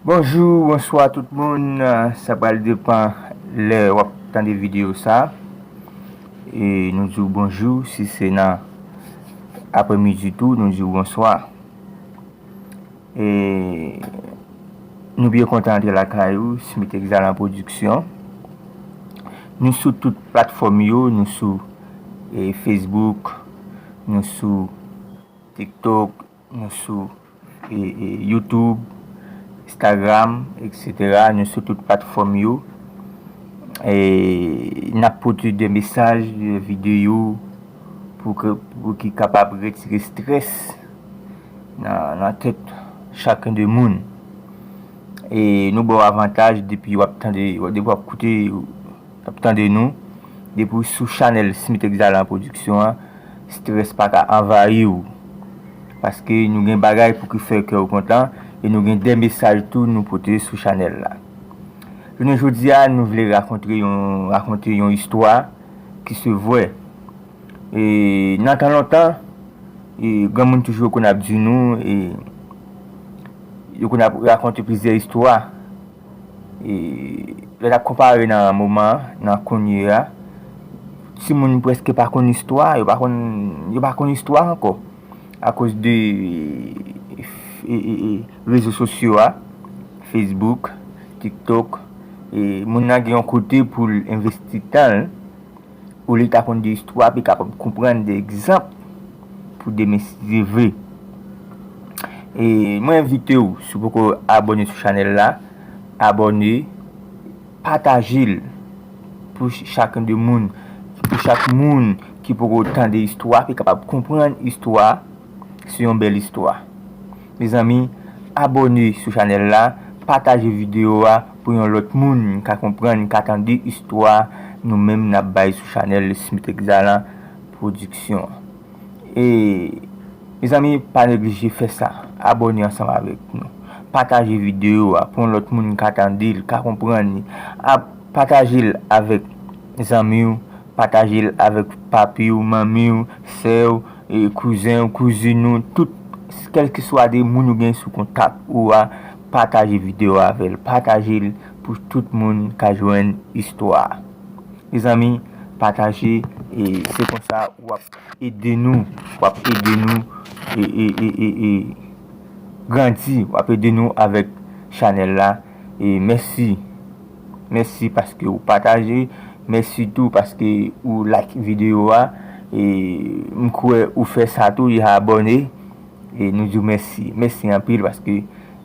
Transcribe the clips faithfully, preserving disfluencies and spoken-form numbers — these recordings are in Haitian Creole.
Bonjou, bonswa tout moun. Sa pral depann lè w ap tande videyo sa. E nou di w bonjou, si se nan aprèmidi tou, nou di w bonswa. E nou byen kontan antre lakay ou, Smith Exhalant Production. Nou sou tout platfòm yo, nou sou, e, Facebook, nou sou TikTok, nou sou, e, e, YouTube, Instagram, et cetera. Nou sou tout platfòm yo. E n ap pote de mesaj, de videyo pou ke, pou ki kapab retire strès nan, nan tèt chaken de moun. E nou ba w avantaj depi w ap tande, depi w ap koute, w ap tande nou, depi w sou chanèl Smith Exhalant Production an, strès pa ka anvayi w. Paske nou gen bagay pou ki fè kè w kontan, e nou gen de mesaj tou nou pote sou chanèl la. Jounen jodi a, nou vle rakonte yon, rakonte yon istwa ki se vrè. E nan tan lontan, e granmoun toujou konn ap di nou, e yo konn ap rakonte plizyè istwa. E lè n ap konpare nan moman an, nan kounye a, timoun prèske pa konn istwa, yo pa konn, yo pa konn istwa ankò. Akoz de, e, e, e, rezo sosyo a, Facebook, TikTok, e moun nan gen yon kote pou l envesti tan l, olye ta konn de istwa, pou l kapab konprann de egzanp pou demen si Dye vle. E mwen envite w, si w poko abòne sou chanèl la, abòne, pataje l pou chaken de moun, pou chak moun ki poko tande istwa, pou kapab konprann istwa, se yon bèl istwa. Mezanmi, abòne sou chanèl la, pataje videyo a pou yon lòt moun ka konprann, ka tande istwa nou menm n ap bay sou chanèl Smith Exhalant Production. E, mezanmi, pa neglije fè sa. Abòne ansanm avèk nou. Pataje videyo a pou yon lòt moun ka tande l, ka konprann li. A, pataje l avèk zanmi w, pataje l avèk papi w, manmi w, sè w, e kouzen w, kouzin ou, tout, kèlkeswa de moun ou gen sou kontak ou a, pataje videyo a avè l. Pataje l pou tout moun ka jwenn istwa a. Mezanmi, pataje, e se konsa w ap ede nou, w ap ede nou, e, e, e, e, e grandi, w ap ede nou avèk chanèl la. E mèsi. Mèsi paske ou pataje, mèsi tou paske ou like videyo a. E m kwè ou fè sa tou, e abòne. E nou di w mèsi. Mèsi anpil paske,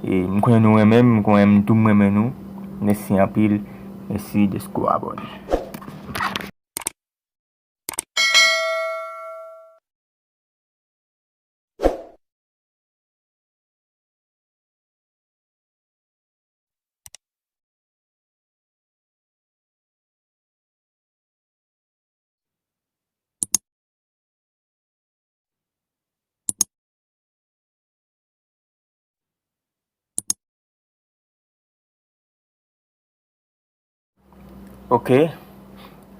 e, m konnen nou renmen m, m konnen m tou m renmen nou. Mèsi anpil. Mèsi dèske w abòne. Ok.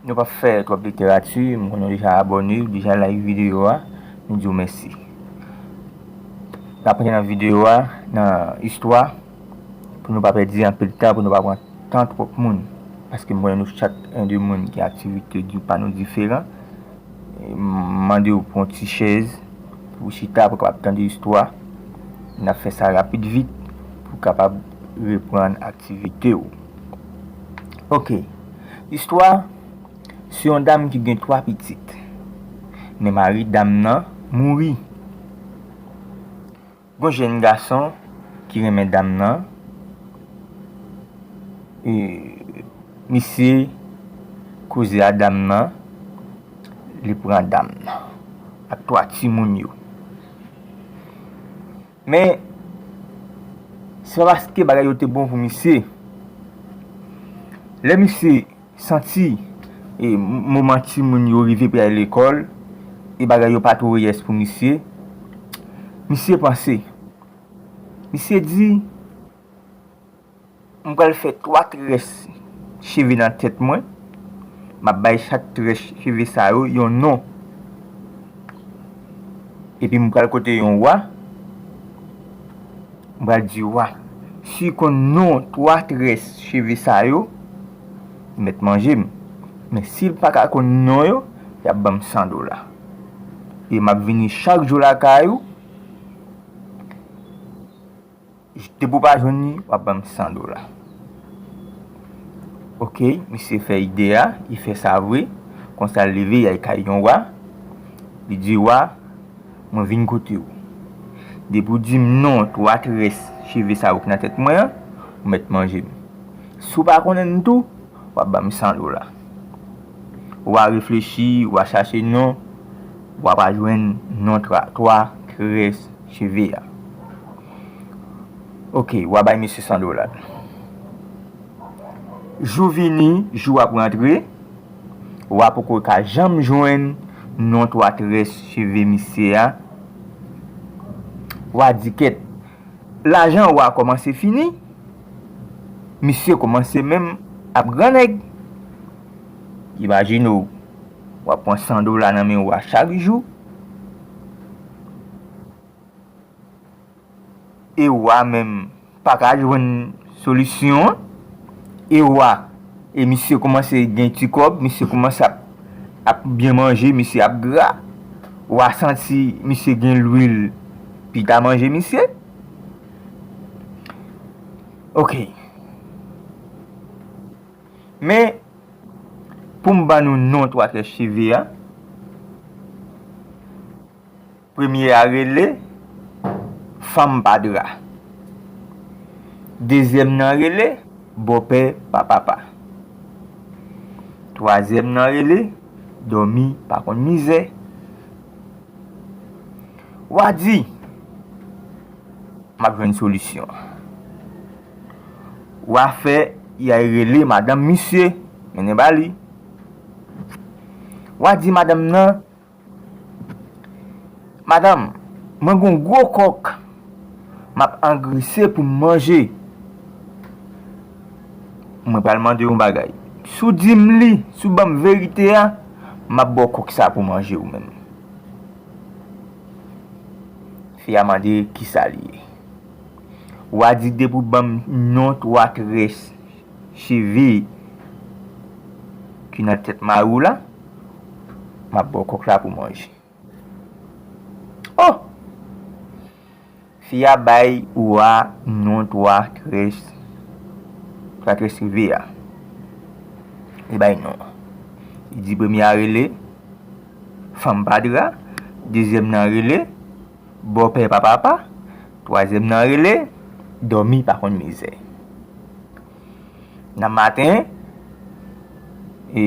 Nou p ap fè twòp literati, m konnen w deja abòne, w deja like videyo a, nou di w mèsi. N ap rantre nan videyo a, nan istwa, pou nou pa pèdi anpil tan, pou nou pa pran tan twòp moun. Paske m konnen nou chak en de moun gen aktivite di pa nou diferan. M mande w pran yon ti chèz pou w chita, pou w kapab tande istwa. N ap fè sa rapid vit pou w kapab reprann aktivite w. Ok. Istwa sou yon dam ki gen twa pitit. Men mari dam nan mouri. Gon jèn gason ki renmen dam nan, e, misye koze a dam nan, li pran dam nan ak twa timoun yo. Men, se pa paske bagay yo te bon pou misye. Lè misye santi, e, moman timoun yo rive pou y al lekòl, e bagay yo pa twò reyès pou misye, misye panse, misye di, "M pral fè twa très cheve nan tèt mwen, m ap bay chak très cheve sa yo yon non. Epi m pral kote yon wa, m pral di wa, si konn non twa très cheve sa yo, li mèt manje m. Men si l pa ka konn non yo, y ap ban m san dola. E m ap vini chak jou lakay ou. Depi w pa jwenn li, w ap ban m san dola. Oke, misye fè ide a, li fè sa vre. Konsa l leve, y al kay yon wa. Li di wa, mwen vin kote w. Depi w di m non twa très cheve sa yo ki nan tèt mwen an, ou mèt manje m. Si w pa konnen m tou, w ap ban m san dola. Wa reflechi, wa chache non, wa pa jwenn non twa, twa très cheve a. Oke, wa bay misye san dola. Jou vini, jou ap rantre, wa poko ka janm jwenn non twa très cheve misye a. Wa di kèt, lajan wa kòmanse fini, misye kòmanse menm ap grannèg. Imajine w, w ap pran san dola nan men wa chak jou, e wa menm pa ka jwenn solisyon an, e wa, e misye kòmanse gen ti kòb, misye kòmanse ap, ap byen manje, misye ap gra, wa santi misye gen lwil pita manje misye. Oke. Men, pou m ban nou non twa très cheve a, premye a rele Fanm pa dra. Dezyèm nan rele Bòpè pa papa. Twazyèm nan rele Dòmi pa konn mizè. Wa di, m ap jwenn solisyon. Wa fè y al rele madanm misye, mennen ba li. Wa di madanm nan, madanm, mwen gon gwo kòk, m ap angrese pou m manje. Mwen pral mande yon bagay. Si w di m li, si w ban m verite a, m ap ba w kòk sa pou manje ou menm. Fi a mande kisa li ye. Wa di depi w ban m non twa très cheve ki nan tèt mari w la, m ap ba w kòk la pou manje. Oh! Fi a bay wa non twa très, twa très cheve a. Li bay non. Li di premye a rele Fanm pa dra, dezyèm nan rele Bòpè pa papa, twazyèm nan rele Dòmi pa konn mizè. Nan maten, e,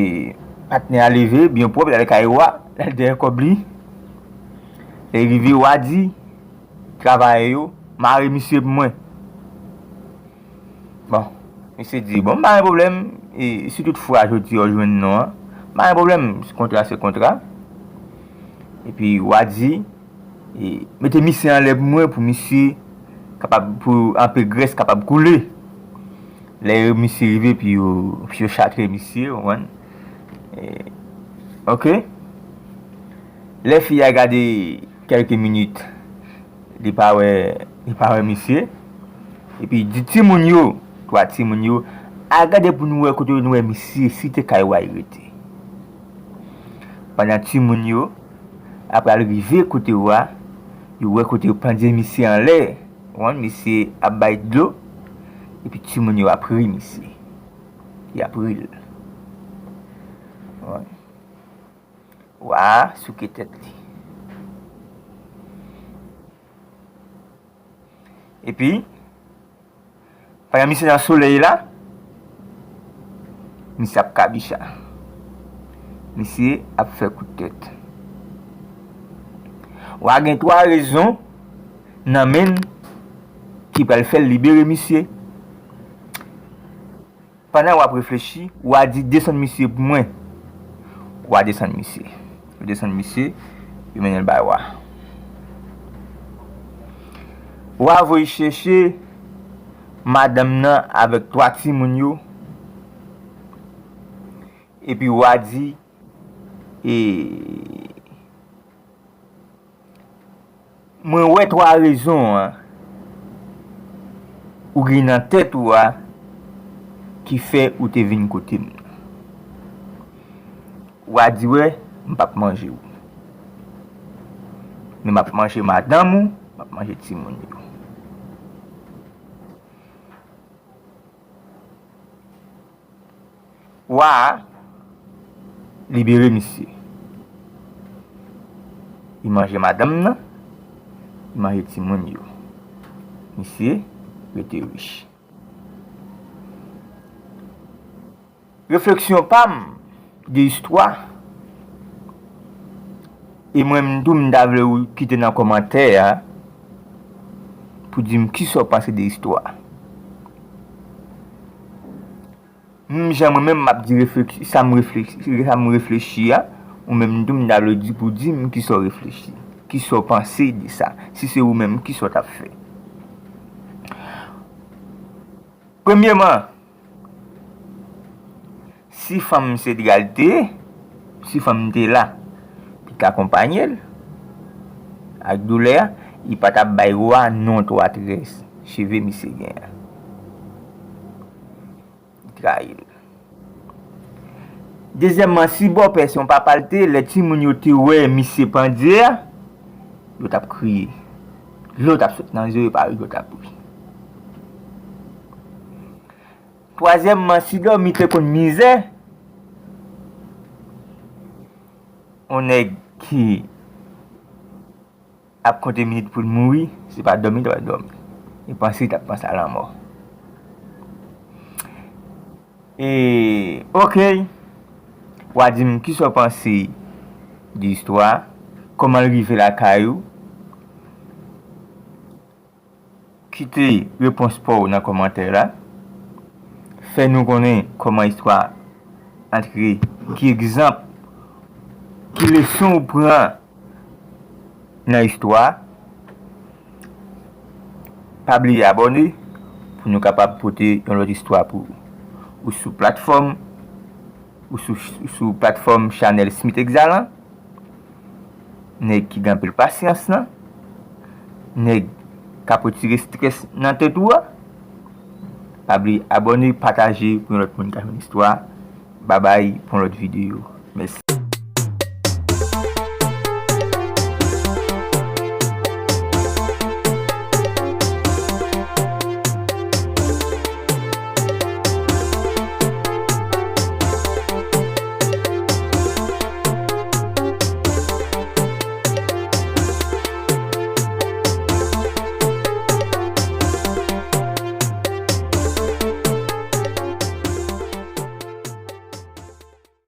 patnè a leve byen pwòp, l al kay wa, l al dèyè kòb li. Lè l rive, wa di travayè yo, mare misye pou mwen. Bon, misye di, bon, pa gen pwoblèm, e, si tout fwa jodi a w jwenn non an, pa gen pwoblèm, kontra se kontra. Epi wa di, e, mete misye anlè pou mwen, pou misye kapab, pou anpe grès kapab koule. Lè misye rive, epi yo, epi yo chatre misye, w konprann? E, oke. Lè fi a gade kèlke minit, li pa wè, li pa wè misye. Epi di timoun yo, twa timoun yo, al gade pou nou wè kote nou wè misye, si te kay wa l rete. Pandan timoun yo ap al rive kote wa, yo wè kote yo pandye misye anlè. Ou konprann, misye ap bay dlo, epi timoun yo ap ri misye. Y ap ri l. Ou konprann? Wa a souke tèt li. Epi, pandan misye nan solèy la, misye ap kabicha. Misye ap fè kout tèt. Wa gen twa rezon nan men l ki pral fè l libere misye. Pandan w ap reflechi, wa di, desann misye pou mwen. Wa desann misye. Yo desann misye, yo mennen l bay wa. Wa voye chèche madanm nan avèk twa timoun yo. Epi wa di, e, mwen wè twa rezon an ou gen nan tèt ou a ki fè ou te vin kote m? Wa di, wè, m p ap manje w. Men m ap manje madanm ou, m ap manje timoun yo. Wa a libere misye. Li manje madanm nan, li manje timoun yo. Misye rete rich. Refleksyon pa m de istwa, e mwen menm tou m ta vle w kite nan kòmantè a pou di m kisa w panse de istwa. Menm jan mwen menm m ap di refleksi, sa m refleksi, sa m reflechi a, ou menm tou m ta vle w di pou di m kisa w reflechi, kisa w panse de sa. Si se ou menm, kisa w t ap fè? Premyeman, si fanm misye t pral te, si fanm te la, li t akonpanye l ak doulè a, li pa t ap bay wa non twa trè cheve misye gen an. Li trayi l. Dezyèmman, si bòpè se yon papa l te, lè timoun yo te wè misye pandye a, yo t ap kriye. Dlo t ap sot nan je yo, pa ri, yo t ap ri. Twazyèmman, si dòmi te konn mizè, yon nèg ki ap konte minit pou l mouri, se pa dòmi li t ap dòmi. E panse li t ap panse a lanmò. E, oke, w a di m kisa w panse de istwa a, kòman l rive lakay ou. Kite repons pa w nan kòmantè la. Fè nou konnen kòman istwa a antre, ki egzanp, ki leson ou pran nan istwa a. Pa bliye abòne pou nou kapab pote yon lòt istwa pou ou. Ou sou platfòm, ou sou, ou sou platfòm chanèl Smith Exhalan. Nèg ki gen anpil pasyans lan, nèg k ap retire strès nan tèt ou a. Pa bliye abòne, pataje pou yon lòt moun ka jwenn istwa. Babay pou yon lòt videyo. Mèsi.